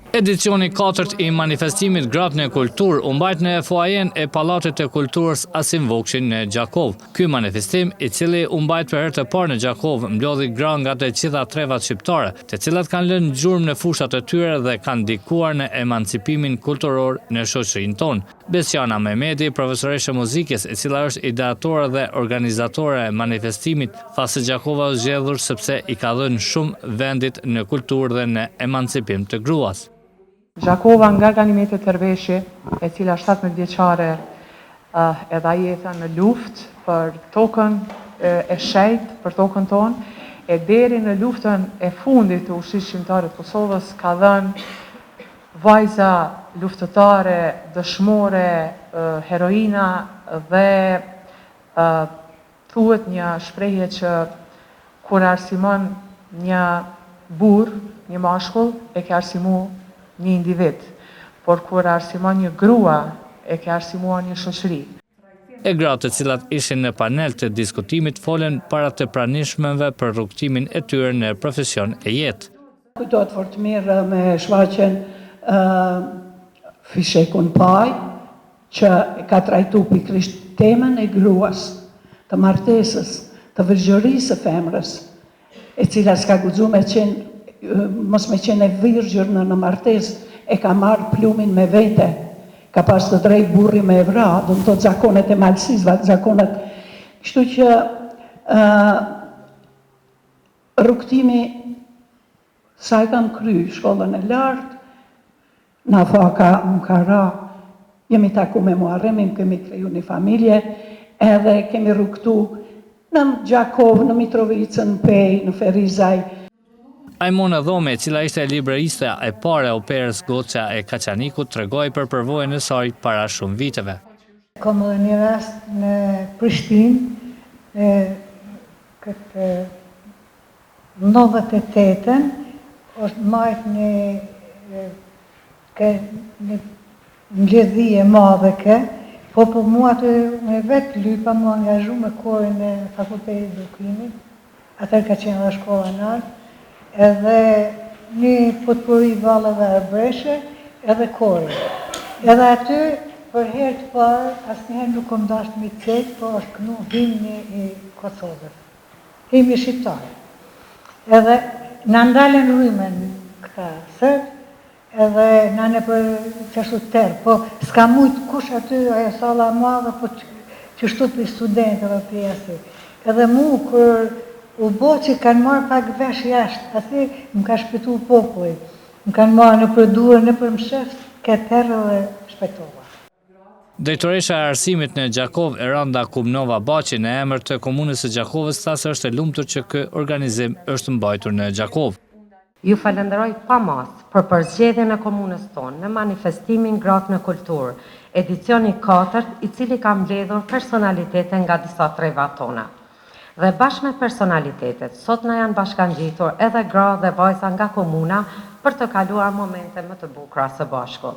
Edicioni i katërt i manifestimit Gratë në Kulturë u mbajt në foajenë e Pallatit të Kulturës Asim Vokshi në Gjakovë. Ky manifestim, i cili u mbajt për herë të parë në Gjakovë, mblodhi gra nga të gjitha trevat shqiptare, të cilat kanë lënë gjurmë në fushat e tyre dhe kanë ndikuar në emancipimin kulturor në shoqërinë tonë. Besiana Mehmeti, profesoreshë e muzikës, e cila është ideatore dhe organizatore e manifestimit, tha se Gjakova është zgjedhur sepse i ka dhënë shumë vendit në kulturë dhe në emancipim të gruas. Gjakova nga Ganimete Terveshi, e cila 17 vjeçare e dha jetën në luftë për tokën e shenjtë, për tokën tonë, e deri në luftën e fundit të Ushtrisë Çlirimtare të Kosovës ka dhënë Vajza luftëtare, dëshmore, heroina dhe thuhet një shprehje që kur e arsimon një burrë, një mashkull, e ke arsimu një individ, por kur e arsimon një grua, e ke arsimuar një shoqëri. E gratë të cilat ishin në panel të diskutimit folën para të pranishmëve për rrugëtimin e tyre në profesion e jetë. Kujtohet fort mirë me shfaqjen Fisheku n'Pajë, që e ka trajtu pikërisht temën e gruas, të martesës, të virgjërisë së femrës, e cila s'ka guxu me qenë, mos me qenë e virgjër në në martesë, e ka marrë plumin me vete, ka pas të drejtë burri me e vra, do të thotë zakonet e malësisë, zakonet, kështu që rrugëtimi sa e kam kry shkollën e lartë, Nafaka më ka ra, jemi taku me Muharremin, kemi kriju një familje, edhe kemi rrugëtu në Gjakovë, në Mitrovicë, në Pejë, në Ferizaj. Ajmone Dhomi, e cila ishte libretistja e parë e operës Goca e Kaçanikut, tregoi për përvojën e saj para shumë viteve. Kam edhe një rast në Prishtinë, në këtë 98-ën, është majt një, ke, një mbledhje e madhe ke, po po mua aty me vetë lypa m'u angazhu me korin e Fakultetit të Edukimit, atëherë ka qenë edhe shkolla naltë, edhe një potpuri valleve arbreshe, edhe kori. Edhe aty, për herë të parë, asnjëherë nuk kom dashtë mi cekë, po është knu himni i Kosovës. Himni shqiptar. Edhe na ndalën rrymën këta serbë, edhe na nëpër qashtu terr, po s'ka mujt kush aty, ajo salla e madhe, po qështu prej studentëve, prej asi. Edhe mu kur u bo që kanë marrë pak vesh jashtë, asi më ka shpëtu populli, më kanë marrë nëpër duar, nëpër msheftë, ke terr edhe shpëtova. Drejtoresha e Arsimit në Gjakovë, Eranda Kumnova Baçi, në emër të Komunës së Gjakovës tha se është e lumtur që ky organizim është mbajtur në Gjakovë. Ju falënderoj pa masë për përzgjedhjen e komunës tonë në manifestimin Gratë në Kulturë, edicioni i katërt, i cili ka mbledhur personalitete nga disa treva tona. Dhe bashkë me personalitetet, sot na janë bashkangjitur edhe gra dhe vajza nga komuna për të kaluar momente më të bukura së bashku.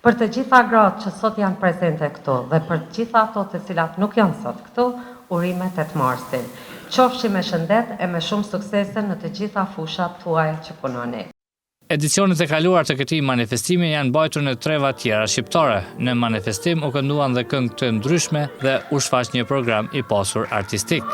Për të gjitha gratë që sot janë prezente këtu dhe për të gjitha ato të cilat nuk janë sot këtu, urime 8 Marsin. Qofshi me shëndet e me shumë suksese në të gjitha fushat tuaja që punoni. Edicionet e kaluara të këtij manifestimi janë mbajtur në treva tjera shqiptare. Në manifestim u kënduan dhe këngë të ndryshme dhe u shfaq një program i pasur artistik.